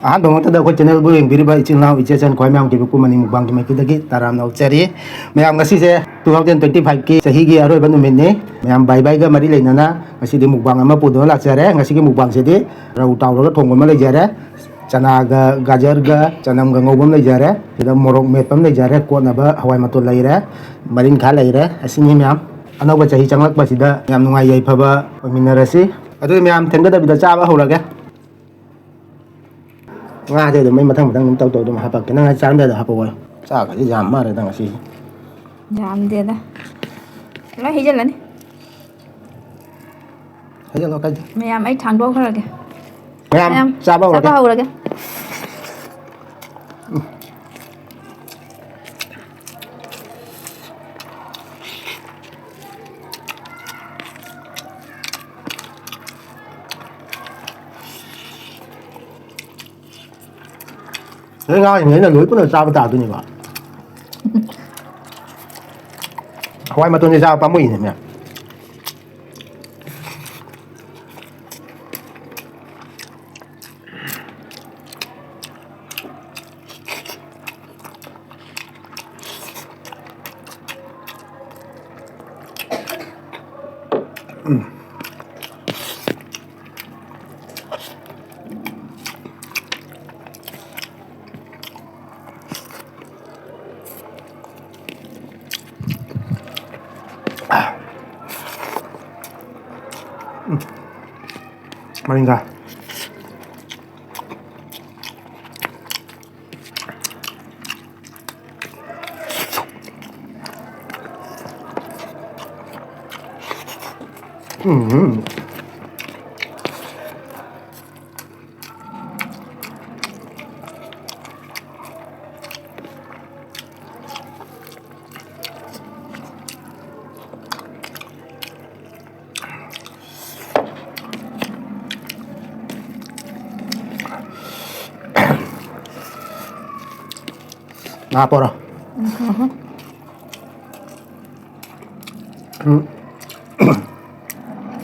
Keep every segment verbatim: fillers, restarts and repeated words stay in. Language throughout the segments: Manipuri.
ꯑꯍꯥꯟꯕ ꯃꯛꯇꯗ ꯑꯩꯈꯣꯏ ꯆꯦꯅꯦꯜꯕꯨ ꯌꯦꯡꯕꯤꯔꯤꯕ ꯏꯆꯤꯜ ꯏꯅꯥꯎ ꯏꯆꯦ ꯏꯆꯟ ꯈ꯭ꯋꯥꯏ ꯃꯌꯥꯝꯒꯤ ꯄꯨꯝ ꯃꯅꯤ ꯃꯨꯛꯕꯥꯡꯒꯤ ꯃꯥꯏꯀꯩꯗꯒꯤ ꯇꯔꯥꯝꯅ ꯑꯣꯛꯆꯔꯤ꯫ ꯃꯌꯥꯝ, ꯉꯁꯤꯁꯦ two thousand twenty five ꯀꯤ ꯆꯍꯤꯒꯤ ꯑꯔꯣꯏꯕ ꯅꯨꯃꯤꯠꯅꯤ꯫ ꯃꯌꯥꯝ ꯕꯥꯏ ꯕꯥꯏꯒ ꯃꯔꯤ ꯂꯩꯅꯅ ꯉꯁꯤꯗꯤ ꯃꯨꯛꯕꯥꯡ ꯑꯃ ꯄꯨꯗꯨꯅ ꯂꯥꯛꯆꯔꯦ꯫ ꯉꯁꯤꯒꯤ ꯃꯨꯛꯕꯥꯡꯁꯤꯗꯤ ꯔꯧ ꯇꯥꯎꯔꯒ ꯊꯣꯡꯕ ꯑꯃ ꯂꯩꯖꯔꯦ, ꯆꯅꯥꯒ ꯒꯥꯖꯔꯒ ꯆꯅꯝꯒ ꯉꯧꯕ ꯑꯃ ꯂꯩꯖꯔꯦ, ꯁꯤꯗ ꯃꯣꯔꯣꯛ ꯃꯦꯠꯄ ꯑꯃ ꯂꯩꯖꯔꯦ, ꯀꯣꯠꯅꯕ ꯍꯋꯥꯏ ꯃꯇꯣꯟ ꯂꯩꯔꯦ, ꯃꯔꯤꯡꯈꯥ ꯂꯩꯔꯦ꯫ ꯑꯁꯤꯅꯤ ꯃꯌꯥꯝ꯫ ꯑꯅꯧꯕ ꯆꯍꯤ ꯆꯪꯂꯛꯄꯁꯤꯗ ꯌꯥꯝ ꯅꯨꯡꯉꯥꯏ ꯌꯥꯏꯐꯕ ꯑꯣꯏꯃꯤꯟꯅꯔꯁꯤ꯫ ꯑꯗꯨꯗꯤ ꯃꯌꯥꯝ ꯊꯦꯡꯊꯗꯕꯤꯗ ꯆꯥꯕ ꯍꯧꯔꯒꯦ꯫ ꯉꯥꯁꯦ ꯑꯗꯨꯝ ꯑꯩ ꯃꯊꯪ ꯃꯊꯪ ꯑꯗꯨꯝ ꯇꯧ ꯇꯧ ꯑꯗꯨꯝ ꯍꯥꯞꯄꯛꯀꯦ꯫ ꯅꯪ ꯆꯥꯔꯝꯗꯥꯏꯗ ꯍꯥꯞꯄꯛꯑꯣ꯫ ꯆꯥꯛꯀꯁꯦ ꯌꯥꯝ ꯃꯥꯜꯂꯦꯗ ꯉꯁꯤꯁꯦ꯫ ꯌꯥꯝꯗꯦꯗ꯫ ꯂꯣꯏ ꯍꯩꯖꯤꯜꯂꯅꯤ꯫ ꯍꯩꯖꯤꯜꯂꯣ ꯀꯥꯏꯗꯦ꯫ ꯃꯌꯥꯝ ꯑꯩ ꯊꯥꯡꯗꯣꯛꯈ꯭ꯔꯒꯦ꯫ ꯃꯌꯥꯝ ꯃꯌꯥꯝ ꯆꯥꯕ ꯍꯧꯔꯒꯦ꯫ ꯆꯥꯕ ꯍꯧꯔꯒꯦ꯫ ꯅꯣꯏ ꯉꯥꯁꯤꯡꯁꯦ ꯑꯩꯅ ꯂꯣꯏ ꯄꯨꯟꯅ ꯆꯥꯕ ꯇꯥꯗꯣꯏꯅꯦꯕ꯫ ꯍꯋꯥꯏ ꯃꯇꯣꯟꯁꯦ ꯆꯥꯕ ꯄꯥꯝꯃꯨꯏꯅꯦ ꯃꯌꯥꯝ꯫ ꯃꯔꯤꯡꯒ꯫ ꯎꯝ꯫ ꯉꯥ ꯄꯣꯔꯣ꯫ ꯎꯝ꯫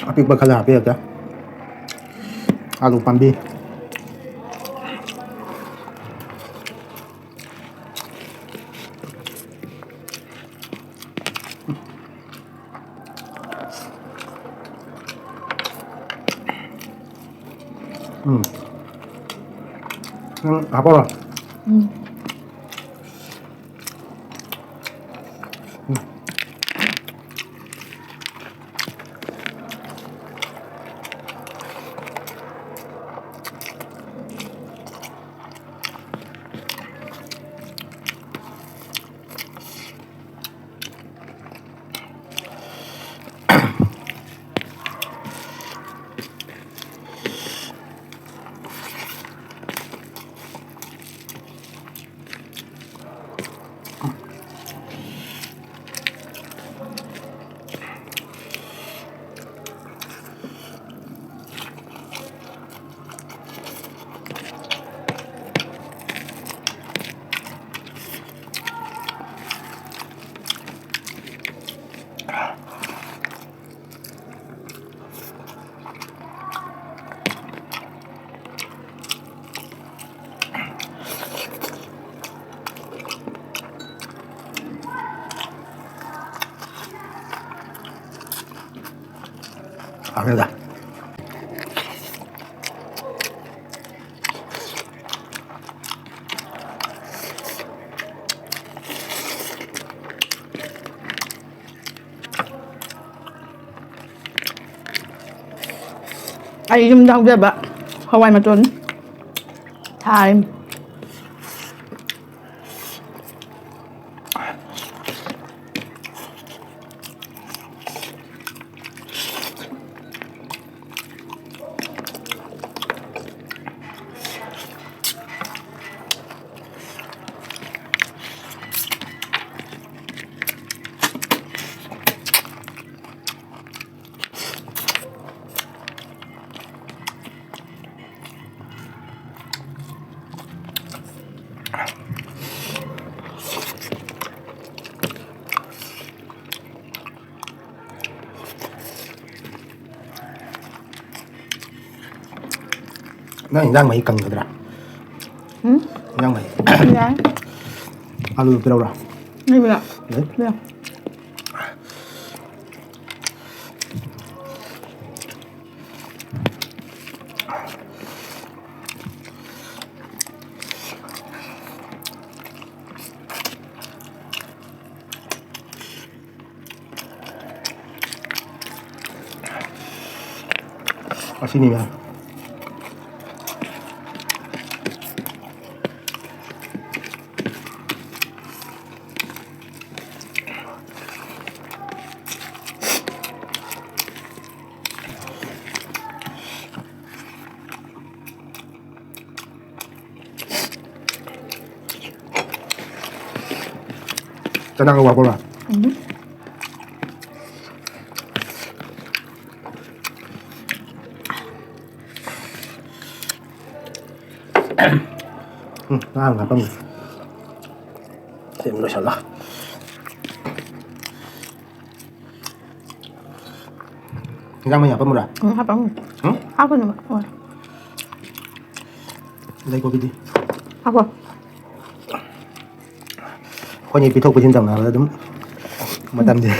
ꯑꯄꯤꯛꯄ ꯈꯔ ꯍꯥꯞꯄꯤꯔꯛꯀꯦ꯫ ꯑꯂꯨ ꯄꯥꯝꯕꯤ꯫ ꯅꯪ ꯍꯥꯞꯄꯛꯑꯣꯔꯣ? ꯎꯝ꯫ ꯍꯥꯎꯔꯦꯗ꯫ ꯑꯩ ꯌꯨꯝꯗ ꯍꯧꯖꯕ ꯍꯋꯥꯏ ꯃꯇꯣꯟ ꯊꯥꯏ꯫ ꯅꯪ ꯏꯟꯖꯥꯡ ꯃꯍꯤ ꯀꯪꯒꯗ꯭ꯔꯥ? ꯎꯝ? ꯏꯟꯖꯥꯡ ꯃꯍꯤ꯫ ꯌꯥꯏ꯫ ꯑꯂꯨ ꯄꯤꯔꯛꯎꯔꯥ? ꯂꯩꯕ꯭ꯔꯥ? ꯂꯩ꯫ ꯄꯤꯔꯛꯑꯣ꯫ ꯑꯁꯤꯅꯤ ꯃꯌꯥꯝ꯫ ꯆꯅꯥꯒ ꯋꯥꯕ꯭ꯔꯣ? ꯎꯝ꯫ ꯎꯝ, ꯉꯥ ꯑꯃ ꯍꯥꯞꯄꯝꯒꯦ꯫ ꯁꯤ ꯑꯃ ꯂꯣꯏꯁꯜꯂꯣ꯫ ꯏꯟꯖꯥꯡ ꯃꯍꯤ ꯍꯥꯞꯄꯝꯃꯨꯔꯥ? ꯎꯝ, ꯍꯥꯞꯄꯝꯃꯨ꯫ ꯎꯝ? ꯍꯥꯞꯀꯅꯨꯕ꯫ ꯍꯣꯏ꯫ ꯂꯩ ꯀꯣꯕꯤꯗꯤ? ꯍꯥꯞꯄꯣ꯫ ꯑꯩꯈꯣꯏꯅꯤ ꯄꯤꯊꯣꯛ ꯄꯤꯁꯤꯟ ꯇꯧꯅꯕꯗ ꯑꯗꯨꯝ ꯃꯇꯝꯁꯦ꯫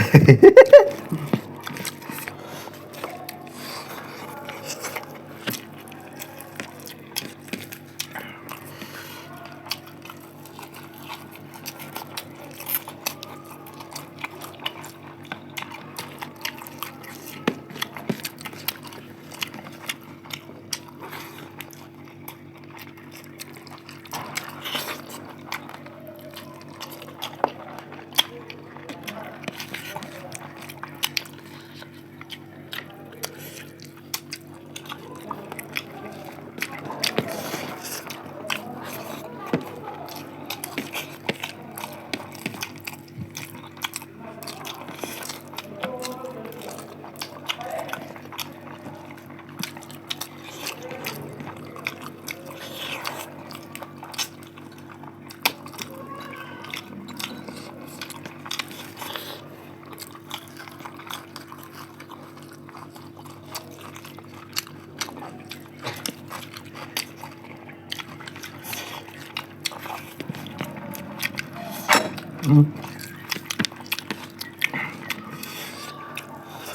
ꯎꯝ꯫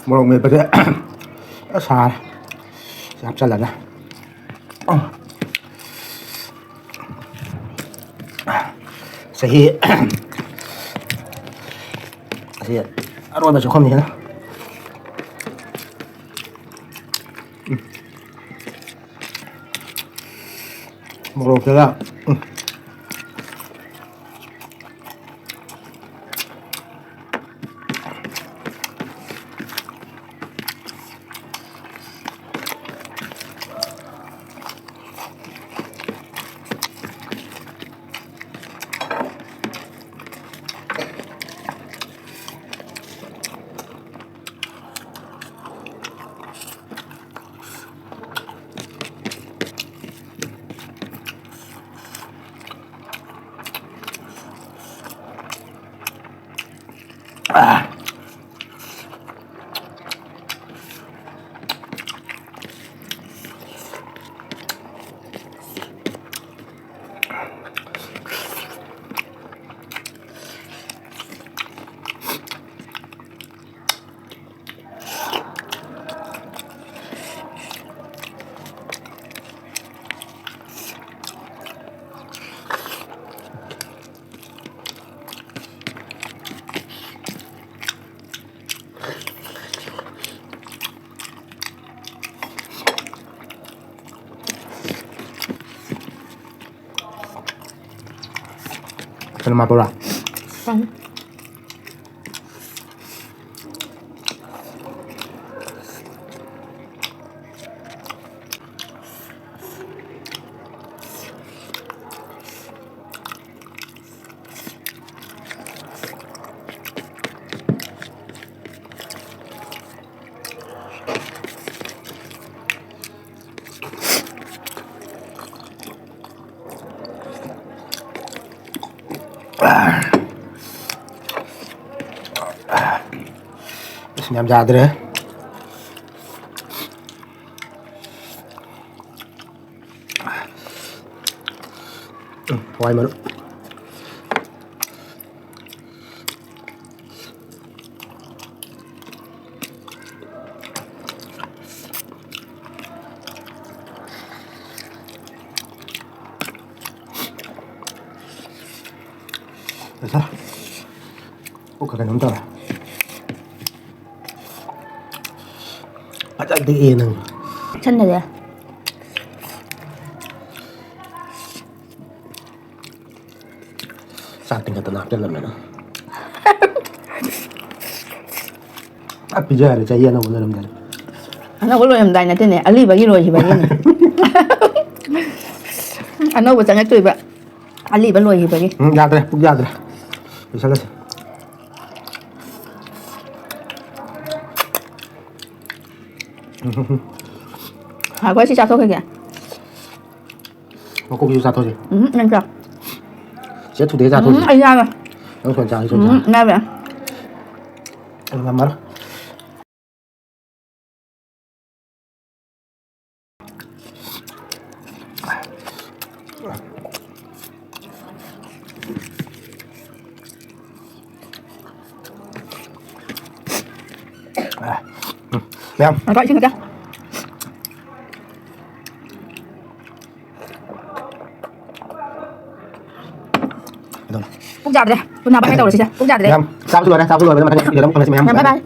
ꯃꯣꯔꯣꯛ ꯃꯦꯠꯄꯁꯦ ꯁꯥꯔꯦ꯫ ꯁꯤ ꯍꯥꯞꯆꯜꯂꯒ꯫ ꯆꯍꯤ ꯑꯁꯤ ꯑꯔꯣꯏꯕ ꯆꯥꯛꯈꯨꯝꯅꯤꯅ꯫ ꯎꯝ꯫ ꯃꯣꯔꯣꯛꯇꯨꯗ, ꯎꯝ꯫ ꯀꯩꯅꯣ ꯃꯥꯄꯨꯔꯥ? ꯎꯝ꯫ ꯑꯁ, ꯌꯥꯝ ꯌꯥꯗ꯭ꯔꯦ꯫ ꯎꯝ, ꯍꯋꯥꯏ ꯃꯔꯨ꯫ ꯂꯣꯏꯁꯜꯂꯦ꯫ ꯄꯨꯛꯀ ꯀꯩꯅꯣꯝ ꯇꯧꯔꯦ꯫ ꯐꯖꯅ ꯇꯦꯛꯑꯦ ꯅꯪ꯫ ꯁꯟꯅꯗꯦ꯫ ꯆꯥꯛ ꯇꯤꯡꯈꯠꯇꯅ ꯍꯥꯞꯆꯜꯂꯝꯃꯦ ꯅꯪ꯫ ꯑ, ꯄꯤꯖꯔꯦ, ꯆꯍꯤ ꯑꯅꯧꯕ ꯂꯣꯏꯔꯝꯗꯥꯏꯗ꯫ ꯑꯅꯧꯕ ꯂꯣꯏꯔꯝꯗꯥꯏ ꯅꯠꯇꯦꯅꯦ, ꯑꯂꯤꯕꯒꯤ ꯂꯣꯏꯈꯤꯕꯒꯤꯅꯦ꯫ ꯑꯅꯧꯕ ꯆꯪꯉꯛꯇꯣꯏꯕ, ꯑꯂꯤꯕ ꯂꯣꯏꯈꯤꯕꯒꯤ꯫ ꯎꯝ, ꯌꯥꯗ꯭ꯔꯦ, ꯄꯨꯛ ꯌꯥꯗ꯭ꯔꯦ꯫ ꯂꯣꯏꯁꯜꯂꯁꯤ꯫ ꯉꯥꯏꯈꯣ, ꯁꯤ ꯆꯥꯊꯣꯛꯈꯤꯒꯦ꯫ ꯃꯀꯣꯛꯁꯤꯁꯨ ꯆꯥꯊꯣꯛꯁꯤ꯫ ꯎꯝ, ꯅꯪ ꯆꯥ꯫ ꯆꯦ ꯊꯨꯗꯦ ꯆꯥꯊꯣꯛꯁꯤ꯫ ꯎꯝ, ꯑꯩ ꯆꯥꯔꯣꯏ꯫ ꯅꯪ ꯁꯣꯏꯅ ꯆꯥ, ꯑꯩ ꯁꯣꯏꯅ ꯆꯥ꯫ ꯎꯝ, ꯌꯥꯔꯦ꯫ ꯑꯩ ꯉꯝꯃꯔꯣꯏ꯫ ꯃꯌꯥꯝ꯫ ꯉꯥꯏꯈꯣ, ꯏꯁꯤꯡ ꯈꯤꯇ꯫ ꯑꯗꯨꯝ꯫ ꯄꯨꯛ ꯌꯥꯗ꯭ꯔꯦ꯫ ꯄꯨꯛ ꯅꯥꯕ ꯍꯥꯏ ꯇꯧꯔꯦ ꯁꯤꯗ꯫ ꯄꯨꯛ ꯌꯥꯗ꯭ꯔꯦ꯫ ꯃꯌꯥꯝ, ꯆꯥꯕꯁꯨ ꯂꯣꯏꯔꯦ, ꯆꯥꯕꯁꯨ ꯂꯣꯏꯔꯦ, ꯃꯊꯪ ꯚꯤꯗꯤꯑꯣꯗ ꯑꯃꯨꯛ ꯐꯪꯉꯁꯤ ꯃꯌꯥꯝ꯫ ꯃꯌꯥꯝ, bye bye꯫